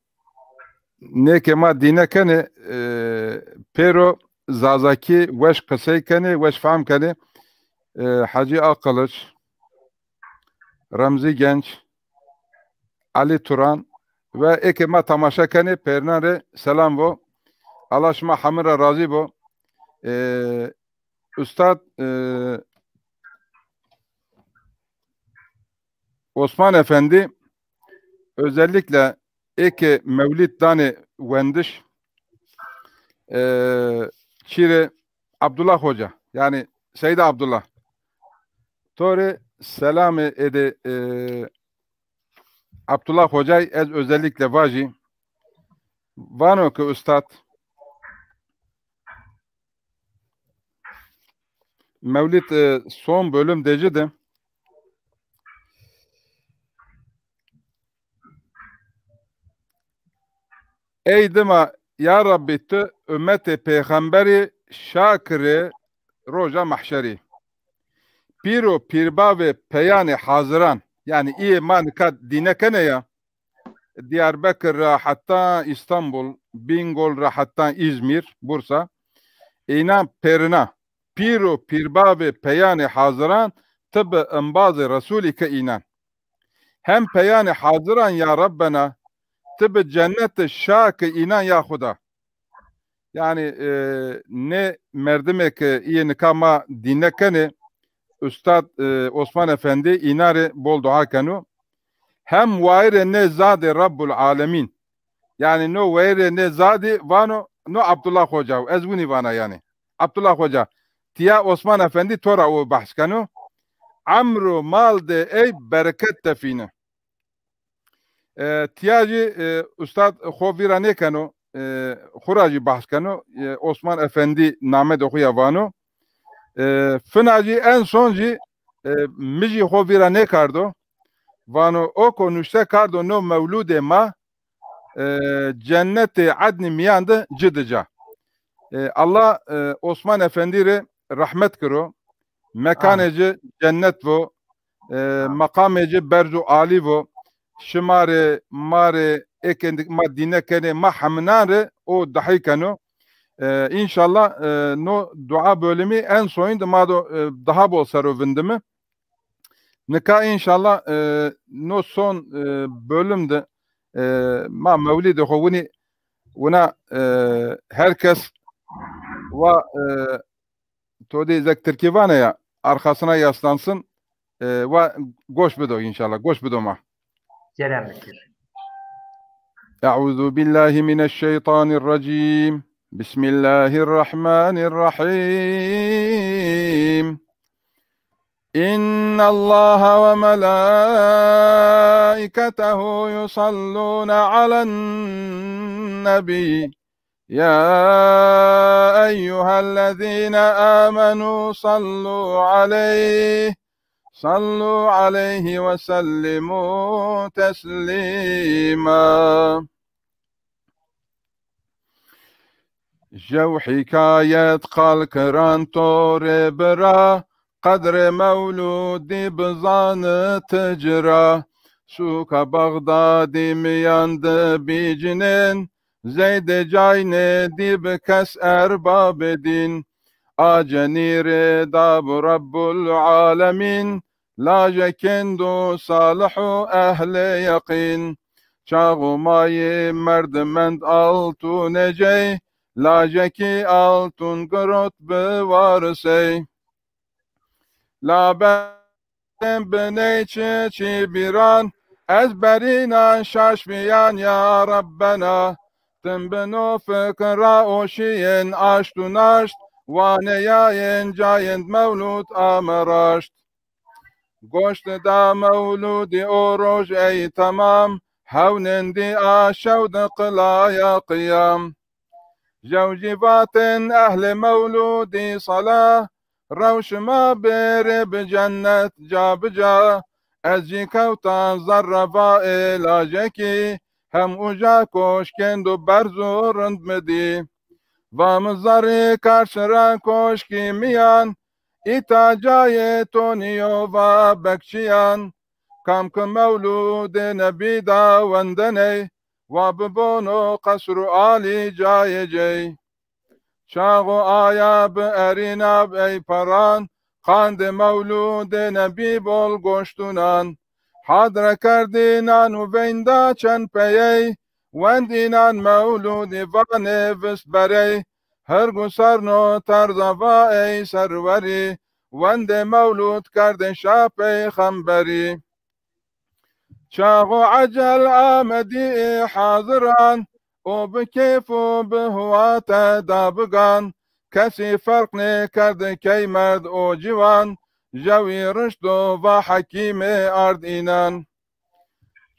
nê ke ma dîne kenê, e, pêro Zazakî weş qisey kenê, weş fehm kenê. E, Hacî Akılıç, Remzî Genç, Elî Turan, Ve eke ma tamaşa kenê, pêrinan rê selam vo. Allah şima hemî ra razî bo. E, Ustad, e, Osman Efendi özellikle eke mewlid danê wendiş, e, çîrê Abdullah Hoca, yani Seyda Abdullah. To rê selamê êdê, e, Abdullah Hocay ez özellikle vajî. Vano ki ustad, Mewlid, e, son bölüm de ci de. Ey dima, ya Rabbî, tu ummetê pêxemberî şa kirê roja mahşerî. Pîr û pîrbavê peyanê haziran, yani îyê ma nika dîne kenê ya, Diyarbekir ra heta İstanbul, Bingöl ra heta İzmir, Bursa, înan pêrina. Pîr û pîrbavê peyanê haziran, ti bi embazê Resûlî ki înan. Hem peyanê haziran ya Rebbena, ti bi cenneti şa ki înan ya Xuda. Yani, e, nê merdimê ke îyê nika ma dîne kenê, Ustad, e, Osman Efendî înan rê bol dua keno. Hem wayirê nê zadê Rebbul Alemîn. Yani no wayirê nê zadî vano, no Abdullah Hoca o. Ez winî vana yani. Abdullah Hoca, tiya Osman Efendî to ra o behs keno. Emr û mal de ey bereket tefîne. E, tiya jî, e, ustad xo vîra nêkeno, e, xo ra jî behs keno, e, Osman Efendî namedê xo ya vano. E, fina jî en son jî, e, mi jî xo vîra nêkardo. Vano, o ko nuşte kardo no mewludê ma, e, cennetê Ednî mîyan de ci di ca. E, Allah, e, Osman Efendî rê rehmet kiro. Mekanê ci cennet vo. E, meqamê ci berz û alî vo. Şima rê, ma rê, êkê ma dîne kenê, ma heminan rê o dahî keno. E, înşallah, e, no dua bölümî en soyun de ma do, e, daha bol ser o vindimi. Nika înşallah, e, no son, e, bölüm de, e, ma mewlidê xo winî, wina, e, herkes wa, e, to dê zek tirkî vane ya, arkasına yaslansın, e, wa goş bido înşallah, goş bido ma. Kerem bikir. أعوذ بالله من الشيطان الرجيم. بسم الله الرحمن الرحيم. إن الله وملائكته يصلون على النبي. يا أيها الذين آمنوا صلوا عليه، صلوا عليه وسلموا تسليما. Jew hîkayet qal kiran to rê bira, qedrê mewlûdî bizani ti ci ra. Sûka Bexdadî miyan di bî cinên, zeydê caynê dî bi kes erbabê dîn. A cenî rê da bi Rebbul Alemîn, lajekên do salih û ehlê yeqîn. Çax û mayê merdimend altûnê cey, lajekî altûn girot bi warisey. Labelên biney çi çî bîran, ez berînan şaş bîyan ya Rebbena. Tim bi no fikir ra oşîyên aşt û naşt, waneyayên cayên mewlûd ame raşt. Goşt da mewlûdî o roj ey temam, hewnên dî a şew di qilaya qiyam. Jew jî vatên ehlê mewlûdî sala, rew şima bêrê bi cennet ca bi ca. Ez jî kewta zerre va ê lajekî, hem uja koşkên do berz û rind mi dî. Va mi zerrî karşi ra koşkî miyan, îta cayê to nîyo va bekçiyan. Kam ki mewlûdê Nebî da wendeney, wa bibono qesr û alî cayê cey. Çax û aya bi erîna bi ey peran, qandê mewlûdê Nebî bol goştûnan. Hadre kerdînan û veynda çend peyey, wendînan mewlûdî vanê vist berey. Hirg û serno terza va ey serwerî, wendê mewlûd kerdê şa peyxemberî. Çax û ecel amedî haziran, û bi keyf û bi hiwate da bigan. Kesî ferq nêkerd key merd û ciwan, jewî rişt û va hekîmê ard înan.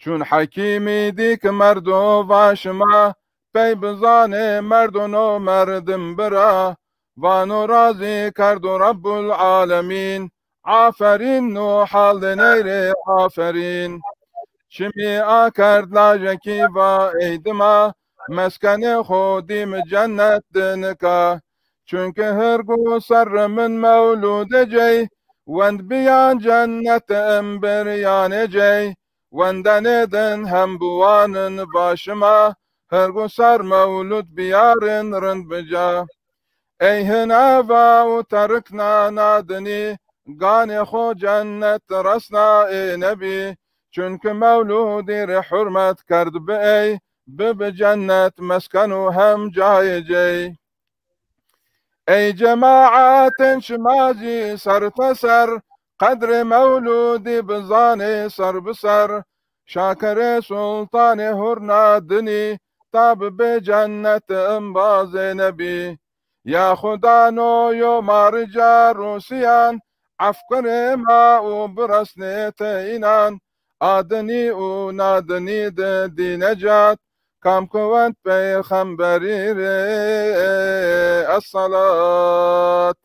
Çun hekîmî dî ki merdo va şima, pey bizanê merdo no merdim bira. Vano razî kerdo Rebbul Alemîn, aferîn no hal de ney rê aferîn. Çimî akerd lajekî va ey dima, meskenê xo dî mi cennet de nika. Çunke hirg û serri min mewlûdê cey, wend biyan cennet imbiryanê cey. Wendenê din hem biwanin va şima, hirg û ser mewlûd biyarin rind bi ca. Ey hin eva û terikna na dinî, ganê xo cennet resna ê nebî. Çunke mewlûdî rê hurmet kerd bi ey, bibi cennet mesken û hem cayê cey. Ey cemaetên şima zî serteser, qedrê mewlûdî bizanê ser bi ser. Şakerê sultanê hurna dinî, ta bibê cennet imbazê nebî. Ya Xuda no yo ma rica rûsîyan, ef kerê ma û biresnê te înan. A dinî û na dinî de dî necat, kam ki wend peyxemberî rê. Es-salat.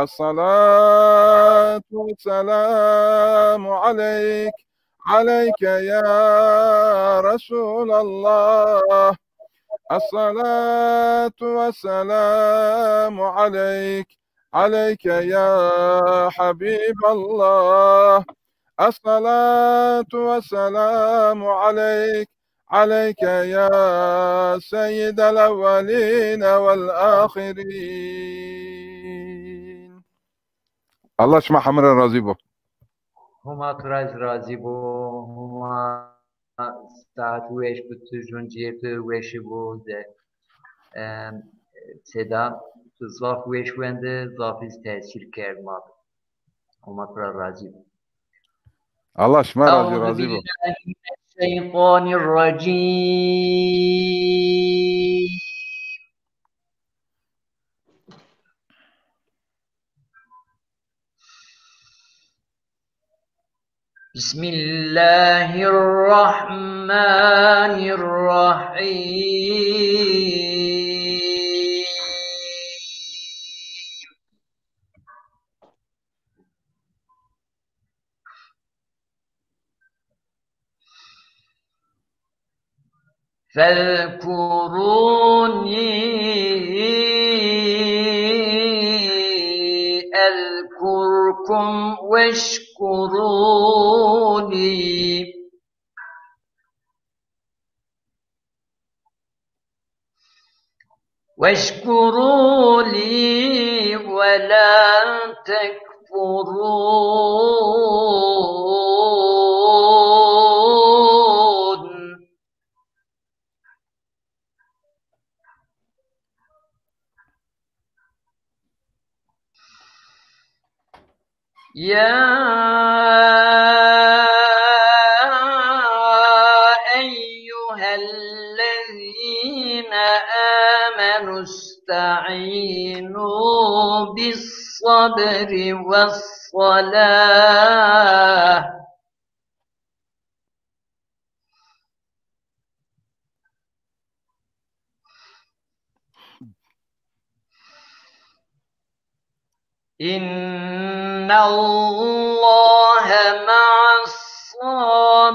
Es-salatu wes-selamu aleyk, aleyke ya Resulallah. Es-salatu wes-selamu aleyk, aleyke ya Habiballah. Es-salatu wes-selamu aleyk, aleyke ya seyyidel ewwelîne wel axirin. Allah şima hemî ra razî bo. Homa tu ra zî razî bo. Homa saet weş bi tu, jûn cihê tu weşî bo de. Em, seda tu zaf weş wende, zaf zî tesîr kerd ma. Homa tu ra razî bo. Allah şima ra zî razî bo. Eûzubillahimineşşeytanirracîm. Bismillahirrahmanirrahîm. فاذكروني أذكركم واشكروا لي واشكروا لي ولا تكفرون. يا أيها الذين آمنوا استعينوا بالصبر والصلاة. إن الله مع الصابرين.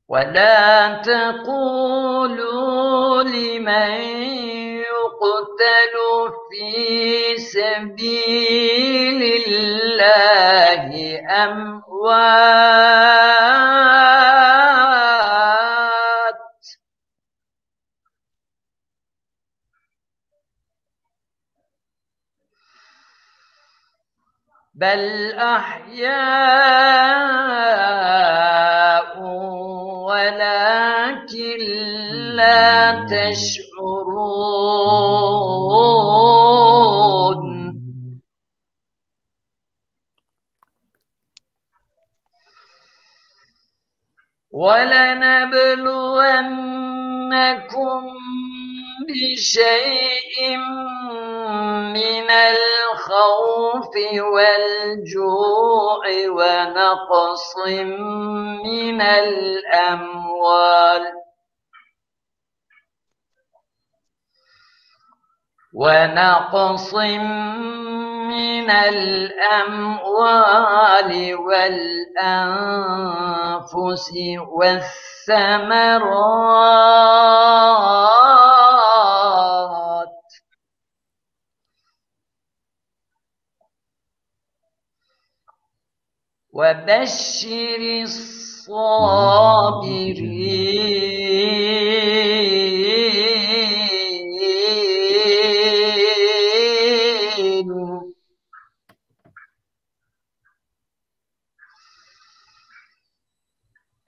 ولا تقولوا لمن يقتل في سبيل الله الأموات. بل أحياء ولكن لا تشعرون. ولنبلونكم بشيء من الخوف والجوع ونقص من الأموال ونقص من الأموال والأنفس والثمرات وبشر الصابرين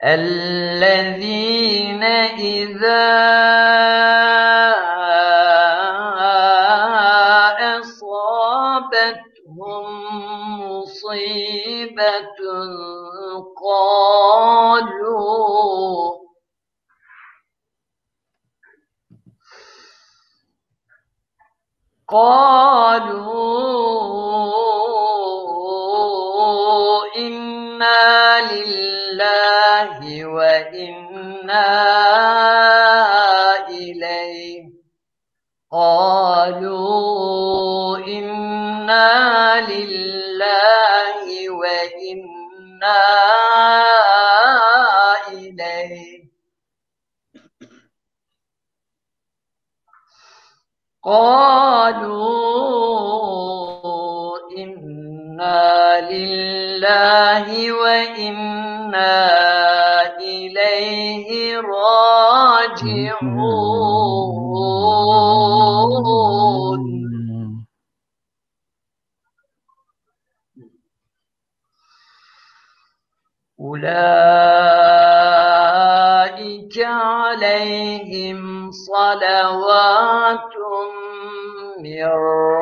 الذين إذا أصابتهم مصيبة قالوا قالوا إنا لله وإنا إليه قالوا إنا لله وإنا إليه قالوا إنا لله وإنا إليه راجعون. أولئك عليهم صلوات من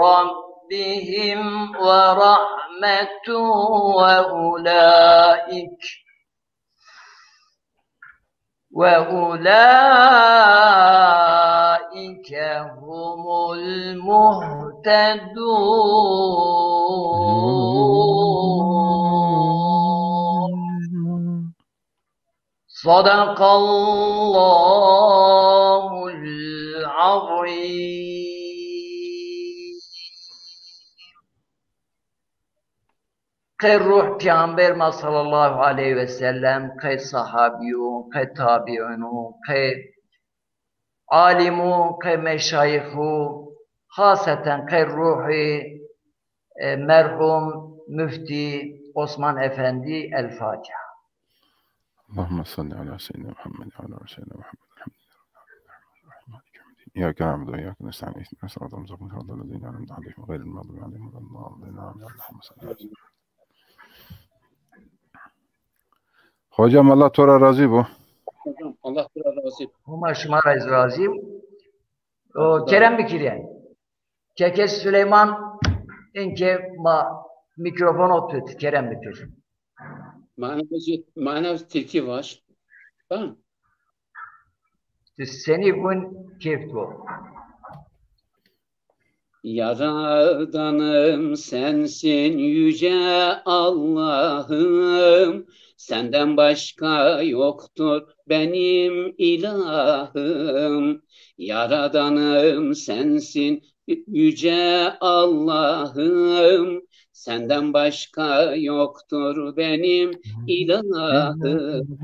ربهم ورحمة وأولئك وأولئك هم المهتدون. صدق الله العظيم. Qey ruh Peyxamber ma sallallahu aleyhi ve sellem, qey sahabî yo, qey tabiîn o, qey alim o, qey meşayix o, xaseten qey ruhî, e, merhum Muftî Osman Efendî. El Fatiha. اللهم صل على سيدنا محمد وعلى آل سيدنا محمد. الحمد لله رب العالمين. الرحمن الرحيم. مالك يوم الدين. إياك نعبد وإياك نستعين. اهدنا الصراط المستقيم. صراط الذين أنعمت عليهم غير المغضوب عليهم ولا الضالين. آمين. اللهم صل على سيدنا محمد. Hocam, Allah to ra razî bo. Hocam, Allah to ra razî bo. Homa şima ra zî razî bo. O, kerem bikirî. Keke Süleyman, inkê ma mîkrofon o tut, kerem bikir. Mana, mana Tirkî vaş. Tamam. Tu senî vun keyf to. Yaradanım sensin yüce Allah'ım, senden başka yoktur benim ilahım. Yaradanım sensin yüce Allah'ım, senden başka yoktur benim ilahım.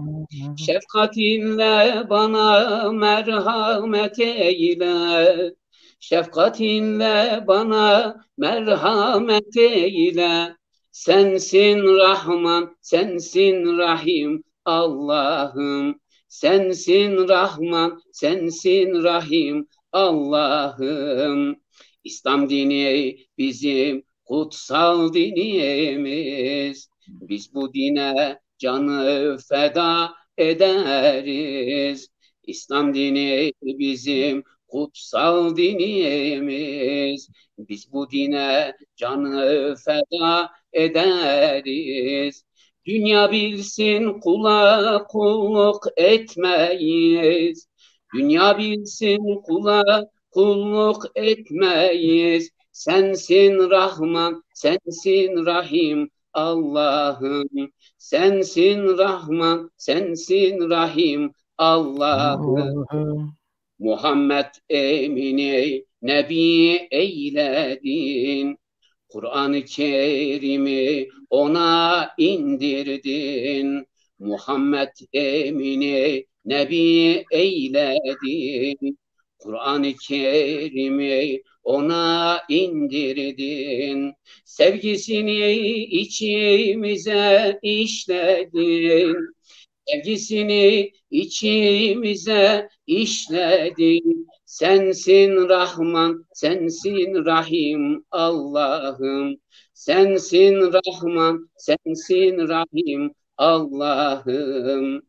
Şefkatinle bana merhamet eyle. Şefkatinle bana merhamet eyle. Sensin Rahman, sensin Rahim Allah'ım. Sensin Rahman, sensin Rahim Allah'ım. İslam dini bizim kutsal dinimiz. Biz bu dine canı feda ederiz. İslam dini bizim kutsal dinimiz. Biz bu dine canı feda ederiz. Dünya bilsin kula kulluk etmeyiz. Dünya bilsin kula kulluk etmeyiz. Sensin Rahman, sensin Rahim Allah'ım. Sensin Rahman, sensin Rahim Allah'ım. Muhammed Emin'i Nebi eyledin. Kur'an-ı Kerim'i ona indirdin. Muhammed Emin'i Nebi eyledin. Kur'an-ı Kerim'i ona indirdin. Sevgisini içimize işledin. Sevgisini içimize işledin. Sensin Rahman, sensin Rahim Allah'ım. Sensin Rahman, sensin Rahim Allah'ım.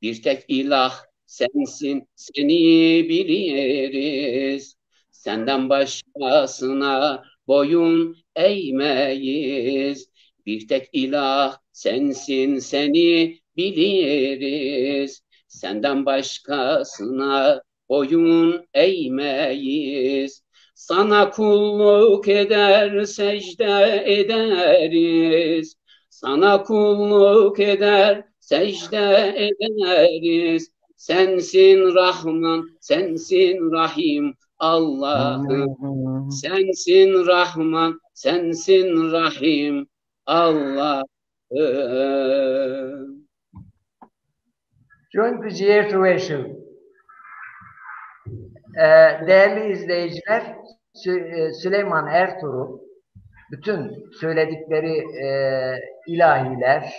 Bir tek ilah sensin, seni biliriz. Senden başkasına boyun eğmeyiz. Bir tek ilah sensin, seni biliriz. Senden başkasına boyun eğmeyiz. Sana kulluk eder, secde ederiz. Sana kulluk eder, secde ederiz. Sensin Rahman, sensin Rahim Allah'ım. Sensin Rahman, sensin Rahim Allah'ım. Cun ku cîyê tu weş o. Ee, değerli izleyiciler, Sü- e, Süleyman Ertuğrul bütün söyledikleri e, ilahiler,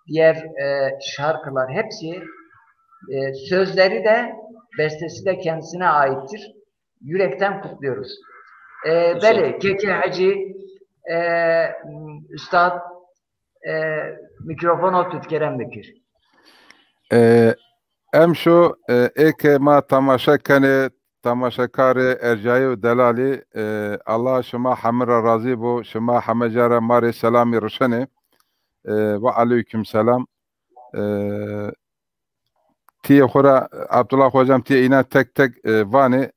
diğer e, şarkılar hepsi e, sözleri de bestesi de kendisine aittir. Yürekten kutluyoruz. E, belê, Keke Hecî, e, Üstad, e, mîkrofono tu ti kerem bikir. E, emşo, e, ê ke ma temaşe kenê, temaşekarê ercayî û delalî, e, Allah şima heme ra razî bo, şima heme ca ra ma rê selamî rişenê. E, ve aleyküm selam. E, tîyê xo ra, Abdullah hocam, tîyê înan tek tek, e, vanê.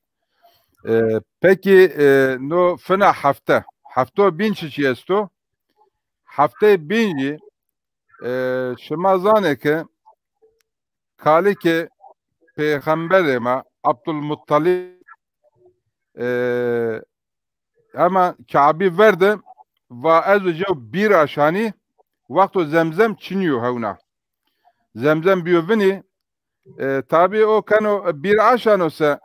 E, pekî, e, no fina hefte. Hefto bîn çiçî esto? Hefteyê bîn jî, e, şima zanê ke kalikê pêxemberê ma Abdulmuttalib, e, hema Kabî ver de va ez û jew bîr aşanî, wexto Zemzem çinîyo hewna. Zemzem bîyo vinî, e, tabî o keno bîr aşano se,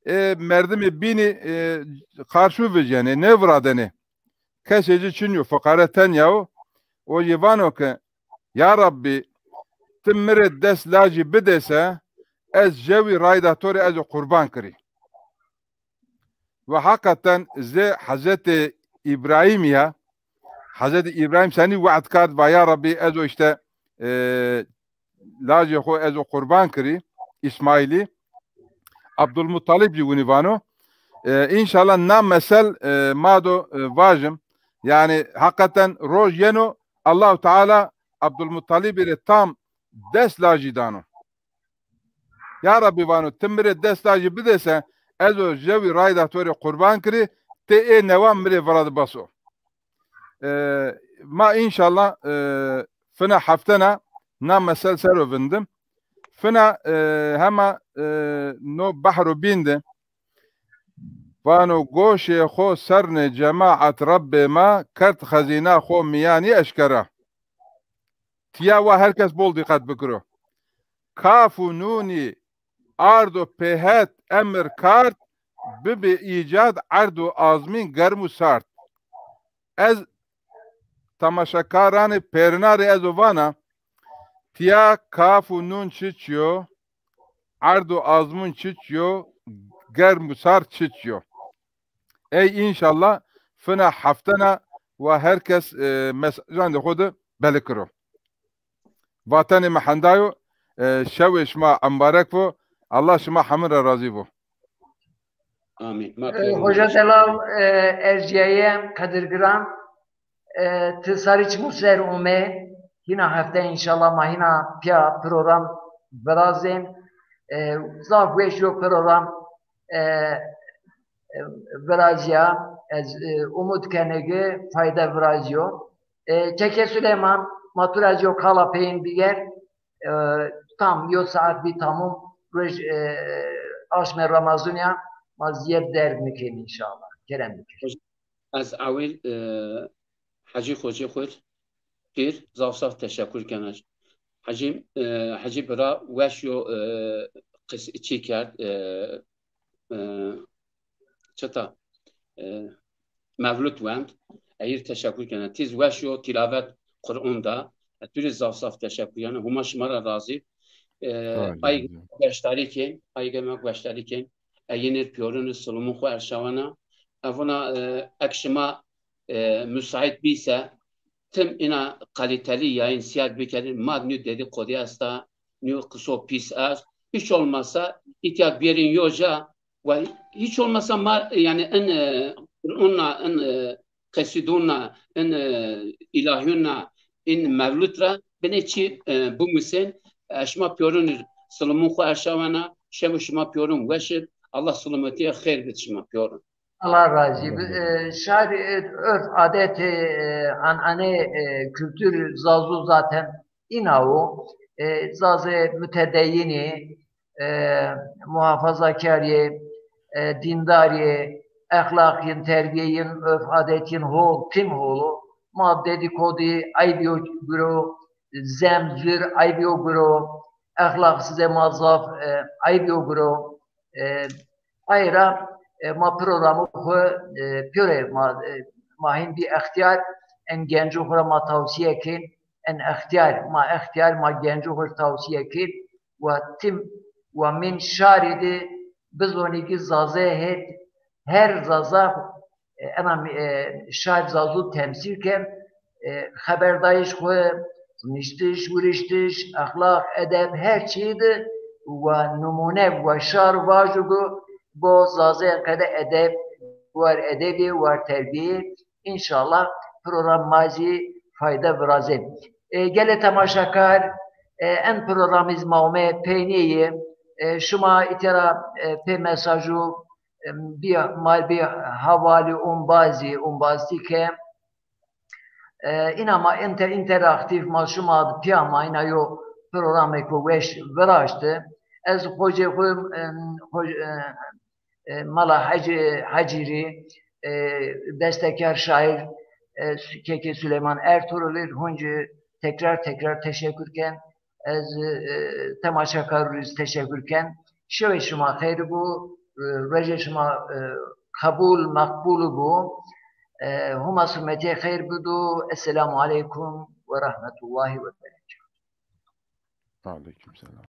ê merdimê bînî, e, qarşû vijenê, nêviradenê. Kesê ci çinîyo, fiqare tenya o. O jî vano ke, ya Rabbî, ti mi rê des lajî bidê se, ez jewî rayda to rê ez o qurban kirî. Ve heqeten zê Hezretê Îbrahîmî ya. Hezretê Îbrahîm senî we'd kerd, va ya Rabbî, ez o îşte, e, lajê xo ez o qurban kirî, Îsmaîlî. Abdulmuttalib jî winî vano. E, înşallah na mesel, e, ma do, e, vajim. Yanî heqeten roj yeno, Allahu Teala Abdulmuttalibî rê tam des lajî dano. Ya Rabbî, vano, ti mi rê des lajî bidê se, ez o jewî rayda to rê qurban kirî, ti ê newa mi rê vira de bes o. E, ma înşallah, e, fina heftena na mesel ser o vindim. Fina, e, hema, e, no behro bîn de vano, goşê xo sernê cemaet Rebbê ma kerd xezîna xo mîyanî eşkera. Tiya wa her kes bol dîqet bikiro. Kaf û nûnî ardo pê het emir kard, bibi îcad erd û azmîn germ û sard. Ez temaşekaranê pêrina rê ez o vana, tiya kaf û nûn çiç yo, erd û azmûn çiç yo, germ û sar çiç yo. Ey înşallah fina heftena wa her kes, e, mesajandê xo de belikiro. Vatenê mi hendayo, e, şewê şima embarek vo, Allah şima hemin ra razî vo. Amîn. Ma E, pêrin Hoca baş. Delal, e, ercîyaye, qedirgiran, e, ti sarî çimû ser ûme, hîna hefte înşallah ma hîna pîya program virazên. E, zaf weş yo program, e, e, virazîya, ez, e, umut kenê ki fayde virazîyo. E, Keke Suleyman, ma tu ra zî yo kala peyin bîger, e, tam yo saet bî tamûm, roj, e, aşmê Remazûn ya, ma zîyed derg nikên înşallah. Kerem bikir. Ez ewil, e, Hecî Xocê xo pîr zaf zaf teşekur kena. Hecî, e, Hecî bira weş yo, e, qis-, çî kerd, e, e, çita, e, mevlûd wend. Eyir teşekur kena. Tiz weş yo tilavet Qur'on da. Ez tu rê zaf zaf teşekur kena. Huma şima ra razî. E, Ay, ay canım. Gueştarî kên, ay gema gueştarî kên. Eyinir piyorunir silimûn xo erşawena. Evuna, e, ek şima, e, müsait bîse tim ina kaliteli yayın siyar bikerin. Ma nü dedikodu esta, nü kıso pis est. Hiç olmazsa itya biyerin yoca ve hiç olmazsa ma yani en, e, Qur'unla, en, e, qesidunla, en, e, ilahiyunla, en mevlud ra binê çi, e, bumusen. E, şima piyorun silimûn xo erşawena, şev şima piyorun weşit. Allah silimetiye xeyr bid şima piyorun. Allah razî bi. E, şar, e, örf, adetê, e, anane, e, kültür Zazu zaten inawo. E, Zazê mütedeyini, e, muhafazakar yê, e, dindar yê, exlaq yin, terbiye yin, örf, adet yin hol, tim holo. Ma dedikodu ayb yo guro, zem, zur ayb yo guro, exlaqsizê ma zaf, e, ayb yo guro. E, ay ra, e, ma programê xo, e, pîyorê ma, e, ma hîn bî extîyar, en genco xo ra ma tawsîye kên, en extîyar, ma extîyar, ma genco xo ra tawsîye kên, wa tim, wa min şarî de bizonî ki Zazê hêt, her Zaza, e, ena, e, şar Zazu temsîl ken, e, xeberdayîş xo, niştiş, wiriştiş, exlaq, edeb, her çî de wa numûne, wa şar vajo go, bo Zazê qede edeb, war edebî, war terbîyê. Înşallah program ma zî fayde virazên. E, gelê temaşakar, e, en programî zî ma ome peynîye. E, şima îtya ra, e, pê mesajû, e, bî, ma bî havalî umbazî, umbazî ke, e, îna ma inter-, interaktîf ma şima di pîya ma îna yo programêko weş viraşti. Ez xocê xo, e, xo-, e, e, Mala Hecî, Hecîrî, e, bestekar şaîr, e, Kekê Suleyman Ertuğrulî hunci tekrar tekrar teşekkür ken. Ez, e, temaşekarû rî zî teşekkür ken. Şewê şima xeyr bo, e, rojê şima, e, qebul, meqbul bo. E, huma simetê xeyr bido. Esselamu aleykum ve rahmetullahi ve berekatuhu. Aleyküm selam.